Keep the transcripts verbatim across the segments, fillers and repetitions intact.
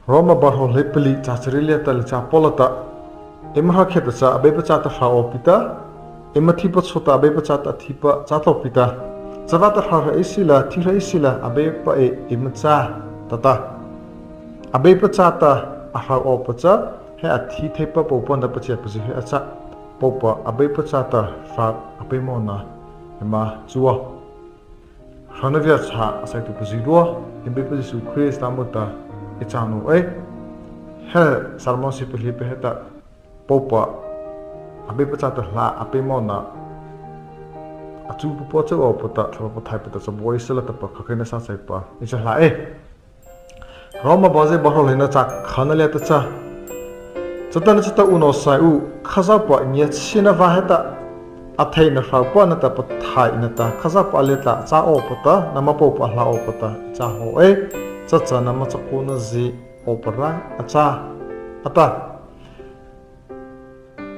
Rômâ bâ hrawh hleipalih, châ sari liata lei châ palôh ta, eima hro khiahta cha Abeipa châta hro awpa ta, eima thipa chôta Abeipa châta thipa châ tlôh pi ta, chavâta hro ei sila, thi ei sila, Abeipa ei eima châ, tah ta. Abeipa châta a hro awpa cha, he a thi theipa pôhpa nata pachia pazy he a châ. Pôhpa Abeipa châta hro a peimawhna eima châ. Hrona viasa a saituhpa zydua, eima Beipa Zisu Krista moh ta ei châ naoh ei. He sermon sie palihpa heta, pôhpa Abeipa châta hla a peimawhna a châ pôhpa châ awpa ta, Thlahpa Pathaihpa ta cha baoh ei sala tahpa khokheina sachaipa ei châ hlâ ei. Rômâ bâzy bâ hrawh hleino, châ khatna liata cha, Chatanachata unawh saih u, Khazohpa ngiachhiena vâ heta, a theina hropa nata pathaih nata Khazohpa a ly tlâh châ awpa ta, nama pôhpa a hla awpa ta ei châ haw ei. Chacha nama chakaona zie awpa rai a châ, a tah.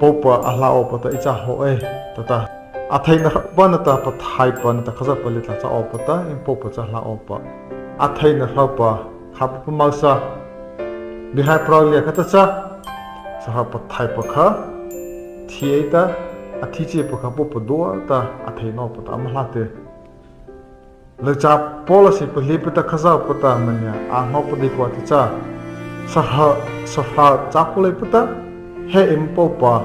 Pôhpa a hla awpa ta ei châ haw ei, tah ta. A theina hropa nata pathaihpa nata Khazohpa ly tlâh châ awpa ta, eima pôhpa cha hla awpa. A theina hropa, khâpa pamasa, Biehrai parao liata khata cha, sahropa pathaihpa kha thi ei ta, a thi chipa kha pôhpa dua ta a thei nawpa ta ama hla tyh. Lei châ palôh sie palihpa ta Khazohpa ta maniah a hnôhpa deikua ta cha, sahro, sahro châ khao leipa ta, he eima pôhpa,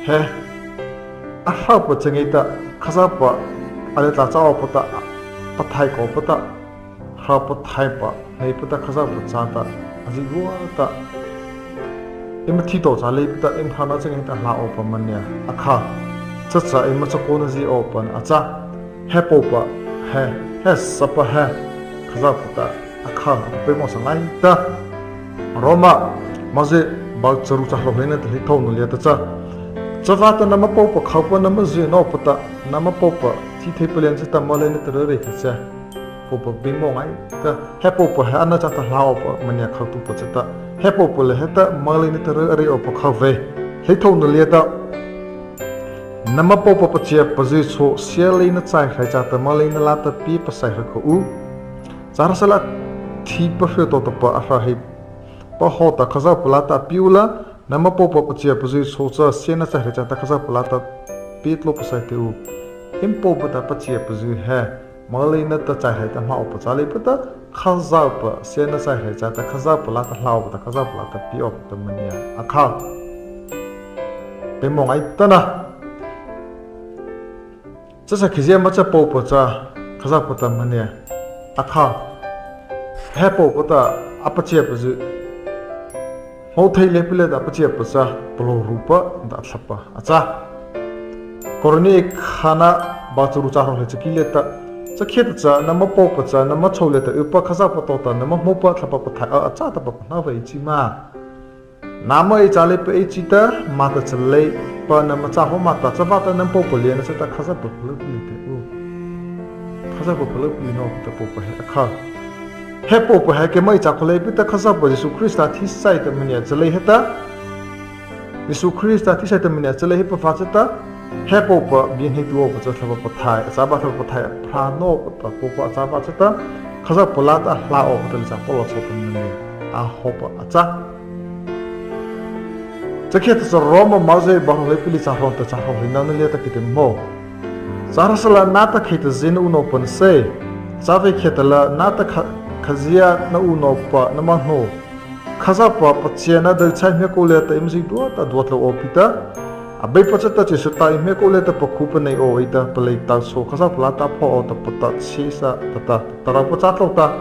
he a hropa cha ngia ta, Khazohpa a ly tlâh châ awpa ta, pathaih awpa ta, hro pathaihpa hneipa ta Khazohpa châta a zydua ta, eima thi tawhta châ leipa ta, eima hrona cha ngia ta hla awpa maniah a kha. Chacha eima chakaona zie awpa na a châ. He pôhpa, he, he sapa he, Khazohpa ta a kha, a peimawhsa ngaita. Rômâ bâzy bâ charu, châ hrawh hleino nata hleithôhna liata cha, Chavâta nama pôhpa khopa nama zy nawpa ta, nama pôhpa thi theipa liana chata moleina ta ryurei khei sy. Pôhpa peimawh ngaita. He pôhpa he ano châta hla awpa maniah khotuhpa chata, he pôhpa liata heta moleina ta ryurei awpa kho vei. Hleithôhna liata, Nama pôhpa pachia pazy chhao sialeina chaihrei châta moleina lâta pie pasai hra kho u. Châhrasala thipa hry tawhta pa a hra heipa hawhta Khazohpa lâta pie u la, nama pôhpa pachia pazy chhao cha siaona chaihrei châta Khazohpa lâta pie tlao pasai teh u. Eima pôhpa ta pachia pazy he moleina ta chaihrei ta hmâ awpa châ leipa ta, Khazohpa siaona chaihrei châta Khazohpa lâta hla awpa ta, Khazohpa lâta pie awpa ta maniah a kha. Peimawh ngaita na. Chacha khiahzie ma cha pôhpa cha Khazohpa ta maniah a kha. He pôhpa ta a pachia pazy, hmô thei leipa liata a pachia pa cha palôhrupa nata a thlahpa a châ. Korinthi khana bâ charu, châ hrawh hleisari liata, Cha khiahta cha nama pôhpa cha nama chô liata ypa Khazohpa tawhta nama hmôpa Thlahpa Pathaih a châ tahpa pahno vei ei chi ma. Nâmo ei châ leipa ei chi ta, mâ ta chaleipa nama châ haw ma ta, chavâta nama pôhpa liana chata Khazohpa palyupalih teh u. Khazohpa palyupalih nawpa ta pôhpa he a kha. He pôhpa he keimo ei châ khao leipa ta, Khazohpa Zisu Krista thisaih ta maniah chalei heta, Zisu Krista thisaih ta maniah chalei hepa vâ chata, he pôhpa bie hnei tuh awpa cha Thlahpa Pathaih a châ vâ, Thlahpa Pathaih a pha nawpa ta pôhpa a châ vâ chata, Khazohpa lâta a hla awpa ta lei châ palôh chhao ta maniah a hawhpa a châ. Cha khiahta cha Rômâ bâzy bâ hrawh hleipalih, châ hrawh nata châ hrawh hleino liata kheihta ma, Châhrasala nata kheihta zie na u nawpa na sy. Chavâta khiahtala nata kha, khazia na u nawpa na mah no. Khazohpa pachiana dei chai hmiakô liata eima zydua ta dua tlôh aw pi ta, Abeipa chata chyhsa ta ei hmiakô liata pakhu panei aw ei ta, palei ta so Khazohpa lâta pha aw ta pata chyhsa ta ta, ta râh pachâ tlôh ta.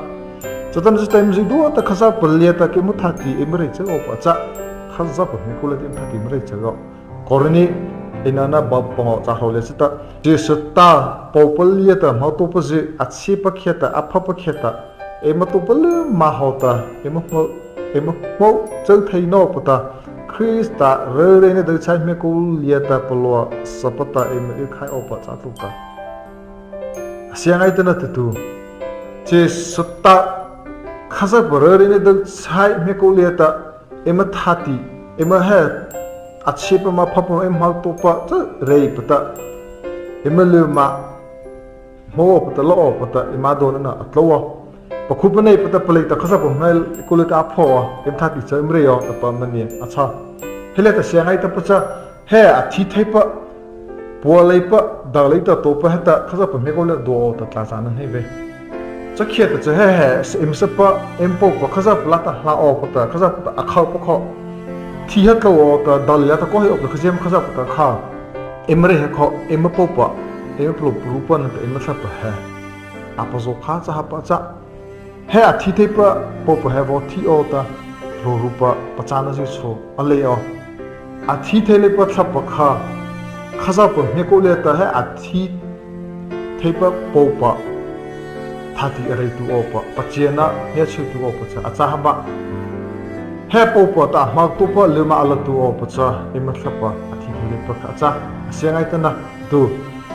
Chatanachata eima zydua ta Khazohpa liata keimo thâtih eima rei châ awpa châ. Khazohpa hmiakô liata eima thâtih eima rei châ aw. Korinthi eina na bâ pangawh, châ hrawh hleisari liata, chyhsa ta pôhpa liata hmotaopazy, a chhiepa khiahta, a phapa khiahta, eima taopa lymâ hawhta eima hmô, eima hmô châ thei nawpa ta, Krista ryureina dei chai hmiakô liata palyupalih sapa ta eima ykhai awpa châ tlôh ta. A sia ngaita na, tahtuh, chyhsa ta Khazohpa ryureina dei chai hmiakô liata eima thâtih, eima he a chhiepa ma phapa eima hmotaopa châ reipa ta, eima lymâ hmô awpa ta, lâ awpa ta eima dona na a tlô aw. pakhu panei pata palei ta Khazohpa hmiakô liata a pho, eima thâtih cha eima reih aw tahpa maniah a châ. He liata sia ngaitapa cha, he a thi theipa, pua leipa, do lei ta taopa heta Khazohpa hmiakô liata dua aw ta tlâh châna hnei vei. Cha khiahta cha he he eima sapa, eima pôhpa Khazohpa lâta hlâ awpa ta, Khazohpa ta a khopa kha, thi ha tlô aw ta, do lei lâta kaw heih awpa ta khazia ma Khazohpa ta kha, eima reih ha kha, eima pôhpa, eima palôhrupa nata eima thlahpa he a pazao kha. Cha hapa cha, he a thi theipa pôhpa he vaw thi aw ta, palôhrupa pachânazy chhao a lei aw. A thi thei leipa thlahpa kha, Khazohpa hmiakô liata he a thi theipa pôhpa thâtih a reih tuh awpa, pachiana hmiachhie tuh awpa cha a châ hapa. He pôhpa ta a hmo taopa lymâ a la tuh awpa cha, eima thlahpa a thi thei leipa kha a châ. A sia ngaita na, tu,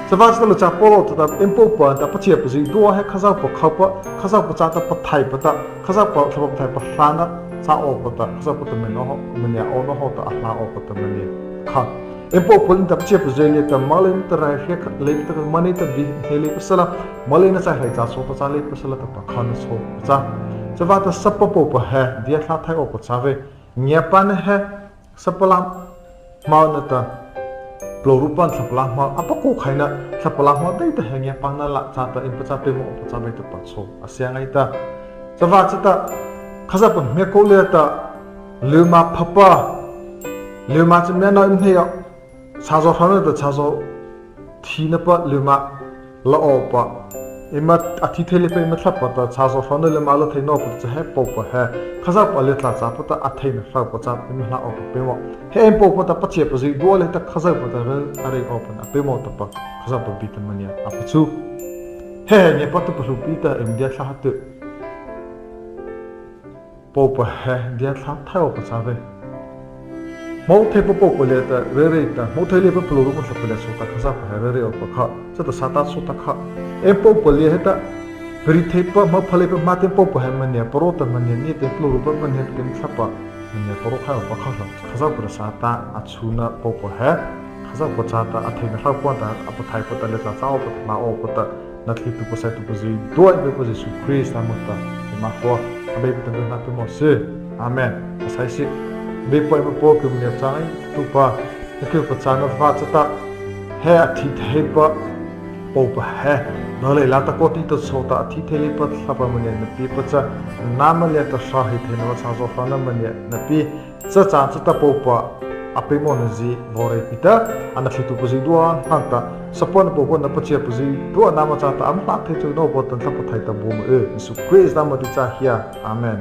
chavâta cha la cha palôh ta, eima pôhpa ta pachia pazydua he Khazohpa khopa, Khazohpa châta pathaihpa ta, Khazohpa Thlahpa Pathaihpa hlâna châ awpa ta, Khazohpa ta maniah aw, maniah aw nawpa ta a hlâ awpa ta maniah kha, eima pôhpa liata pachia pazy liata moleina ta raihria leipa ta, moleina ta bie hnei leipa sala, moleina chaihlei châ chhao ta châ leipa sala tahpa khana chhao a châ. Chavâta sapa pôhpa he diathlah thai awpa châ vei. Ngiapâna he sapa lâ hmo nata, palôhrupa nata thlahpa lâ hmo a pakô khaina, thlahpa lâ hmo deita he ngiapâna lâ châta eima pachâ peimawh awpa châ vei tahpa chhao a sia ngaita. Chavâta chata, Khazohpa hmiakô liata lymâ phapa, lymâ cha miano eima hnei aw, chhâzaw hrona ta chhâzaw thinapa lymâ la awpa, eima a thi thei leipa eima thlahpa ta chhâzaw hrona lymâ la thei nawpa ta cha he pôhpa he Khazohpa liata tlâh châpa ta a theina hropa châ eima hlâ awpa peimawh. He eima pôhpa ta pachia pazydua liata Khazohpa ta a reih awpa na a peimawh tahpa Khazohpa bie ta maniah a pachu. He he ngiapâtuhpa hluhpi ta eima diathlah ha tyh, pôhpa he diathlah thai awpa châ vei. Hmô theipa pôhpa liata ryurei ta, hmô thei leipa palôhrupa nata thlahpa liata chhao ta Khazohpa he ryurei awpa kha, chata Sâtâ chhao ta kha, eima pôhpa liata heta pari theipa, hmopha leipa, hmâ tyh pôhpa he maniah paro ta maniah, nie tyh palôhrupa maniah, eima thlahpa maniah paro khai awpa kha la, Khazohpa ta Sâtâ a chuna pôhpa he Khazohpa châta a theina hropa ta, a pathaihpa ta, liata châ awpa ta, hlâ awpa ta nathlietuhpa saituhpa zydua Beipa Zisu Krista moh ta eima hropa, Abeipa ta byhnâ tu mawh sy. Amen. A saih sy. Beipa eima Paw, keima maniah châ ngaitapa, na kei pachâna vâta chata, he a thi theipa pôhpa he do lei lâta kaw tita chhao ta a thi thei leipa thlahpa maniah na piepa cha, nâma liata hro hei theina vâta chhâzaw hrona maniah na pie. Cha châ chata pôhpa a peimawhnazy vaw reih pi ta, a nathlietuhpa zydua hnohta, sapa nata pôhpa nata pachia pazydua nâma châta ama hlâ thei chyu nawpa ta Thlahpa Pathaihpa ta baona y, Zisu Krista moh ta ei cha hia. Amen.